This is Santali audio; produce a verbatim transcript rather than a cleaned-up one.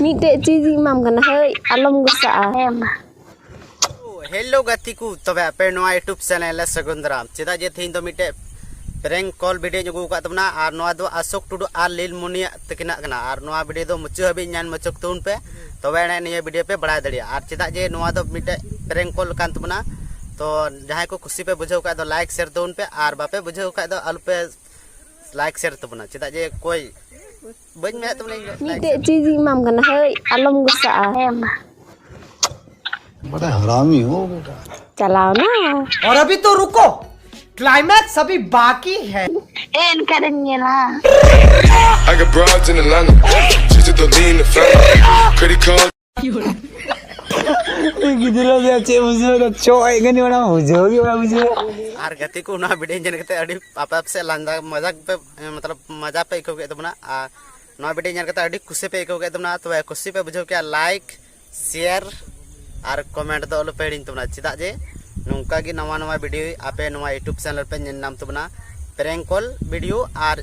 ᱢᱤᱫᱴᱮᱡ ᱪᱤᱡᱽ ᱤᱧ ᱮᱢᱟᱢ ᱠᱟᱱᱟ, ᱦᱟᱹᱭ, ᱟᱞᱚᱢ ᱜᱚᱥᱟᱜᱼᱟ᱾ ᱦᱮᱸ, ᱢᱟ᱾ ᱦᱮᱞᱳ ᱜᱟᱛᱮ ᱠᱚ, ᱛᱚᱵᱮ ᱟᱯᱮ ᱱᱚᱣᱟ YouTube ᱪᱮᱱᱮᱞ ᱨᱮ ᱥᱟᱹᱜᱩᱱ ᱫᱟᱨᱟᱢ᱾ ᱪᱮᱫᱟᱜ ᱡᱮ ᱛᱮᱦᱮᱧ ᱫᱚ ᱢᱤᱫᱴᱮᱡ ᱯᱨᱮᱝᱠ ᱠᱚᱞ ᱵᱷᱤᱰᱤᱭᱳᱧ ᱟᱹᱜᱩ ᱟᱠᱟᱫ ᱛᱟᱵᱚᱱᱟ, ᱟᱨ ᱱᱚᱣᱟ ᱫᱚ ᱟᱥᱳᱠ ᱴᱩᱰᱩ ᱟᱨ ᱞᱤᱞᱢᱚᱱᱤᱭᱟᱜ ᱛᱟᱹᱠᱤᱱᱟᱜ ᱠᱟᱱᱟ᱾ ᱟᱨ ᱱᱚᱣᱟ ᱵᱷᱤᱰᱤᱭᱳ ᱫᱚ ᱢᱩᱪᱟᱹᱫ ᱦᱟᱹᱵᱤᱡ ᱧᱮᱞ ᱢᱩᱪᱟᱹᱫ ᱛᱟᱵᱚᱱ ᱯᱮ, ᱛᱚᱵᱮ ᱟᱹᱱᱤᱡ ᱱᱤᱭᱟᱹ ᱵᱷᱤᱰᱤᱭᱳ ᱯᱮ ᱵᱟᱲᱟᱭ ᱫᱟᱲᱮᱭᱟᱜᱼᱟ᱾ ᱟᱨ ᱪᱮᱫᱟᱜ ᱡᱮ ᱱᱚᱣᱟ ᱫᱚ ᱢᱤᱫᱴᱮᱡ ᱯᱨᱮᱝᱠ ᱠᱚᱞ ᱠᱟᱱ ᱛᱟᱵᱚᱱᱟ, ᱛᱚ ᱡᱟᱦᱟᱸᱭ ᱠᱚ ᱠᱩᱥᱤ ᱯᱮ ᱵᱩᱡᱷᱟᱹᱣ ᱠᱷᱟᱡ ᱫᱚ ᱞᱟᱭᱤᱠ ᱥᱮᱭᱟᱨ ᱛᱟᱵᱚᱱ ᱯᱮ, ᱟᱨ ᱵᱟᱯᱮ ᱵᱩᱡᱷᱟᱹᱣ ᱠᱷᱟᱡ ᱫᱚ ᱟᱞᱚ ᱯᱮ ᱞᱟᱭᱤᱠ ᱥᱮᱭᱟᱨ ᱛᱟᱵᱚᱱᱟ᱾ ᱪᱮᱫᱟᱜ ᱡᱮ ᱚᱠᱚᱭ ᱵᱟᱹᱧ ᱢᱮᱱᱮᱫ ᱛᱟᱵᱚᱱᱟ ᱤᱧ ᱫᱚ ᱞᱟᱭᱤᱠ ᱢᱤᱫᱴᱮᱡ ᱥᱮᱭᱟᱨ᱾ ᱪᱤᱡᱽ ᱤᱧ ᱮᱢᱟᱢ ᱠᱟᱱᱟ, ᱦᱟᱹᱭ, ᱟᱞᱚᱢ ᱜᱚᱥᱟᱜᱼᱟ᱾ ᱦᱮᱸ, ᱢᱟ᱾ बड़ा हरामी हो बेटा। ᱪᱟᱞᱟᱣ ᱱᱟ᱾ और अभी तो रुको, क्लाइमैक्स अभी बाकी है। ᱮ, ᱮᱱᱠᱷᱟᱱ ᱤᱧ ᱧᱮᱞᱟ᱾ I got broads in Atlanta. Just don't lean the family. Credit card. ᱜᱤᱫᱽᱨᱟᱹ ᱫᱚ ᱪᱮᱫ ᱵᱩᱡᱷᱟᱹᱣ ᱫᱟ? ᱪᱚᱜ ᱮ ᱜᱟᱹᱱᱤ ᱚᱱᱟ ᱵᱩᱡᱷᱟᱹᱣ ᱜᱮ ᱵᱟᱝ ᱵᱩᱡᱷᱟᱹᱣ᱾ ᱟᱨ ᱜᱟᱛᱮ ᱠᱚ, ᱱᱚᱣᱟ ᱵᱷᱤᱰᱤᱭᱳ ᱧᱮᱞ ᱠᱟᱛᱮ ᱟᱹᱰᱤ ᱟᱯᱮ ᱟᱯᱮ ᱥᱮᱫ ᱞᱟᱸᱫᱟ ᱢᱟᱡᱟᱠ ᱯᱮ, ᱢᱚᱛᱞᱚᱵ ᱢᱟᱡᱟ ᱯᱮ ᱟᱹᱭᱠᱟᱹᱣ ᱠᱮᱫ ᱛᱟᱵᱚᱱᱟ᱾ ᱟᱨ ᱱᱚᱣᱟ ᱵᱷᱤᱰᱤᱭᱳ ᱧᱮᱞ ᱠᱟᱛᱮ ᱟᱹᱰᱤ ᱠᱩᱥᱤ ᱯᱮ ᱟᱹᱭᱠᱟᱹᱣ ᱠᱮᱫ ᱛᱟᱵᱚᱱᱟ, ᱛᱚᱵᱮ ᱠᱩᱥᱤ ᱯᱮ ᱵᱩᱡᱷᱟᱹᱣ ᱠᱮᱜᱼᱟ, ᱞᱟᱭᱤᱠ, ᱥᱮᱭᱟᱨ ᱟᱨ ᱠᱚᱢᱮᱱᱴ ᱫᱚ ᱟᱞᱚ ᱯᱮ ᱦᱤᱲᱤᱧ ᱛᱟᱵᱚᱱᱟ᱾ ᱪᱮᱫᱟᱜ ᱡᱮ ᱱᱚᱝᱠᱟ ᱜᱮ ᱱᱟᱣᱟ ᱱᱟᱣᱟ ᱵᱷᱤᱰᱤᱭᱳ ᱟᱯᱮ ᱱᱚᱣᱟ YouTube ᱪᱮᱱᱮᱞ ᱯᱮ ᱧᱮᱞ ᱧᱟᱢ ᱛᱟᱵᱚᱱᱟ, ᱯᱨᱮᱝᱠ ᱠᱚᱞ ᱵᱷᱤᱰᱤᱭᱳ ᱟᱨ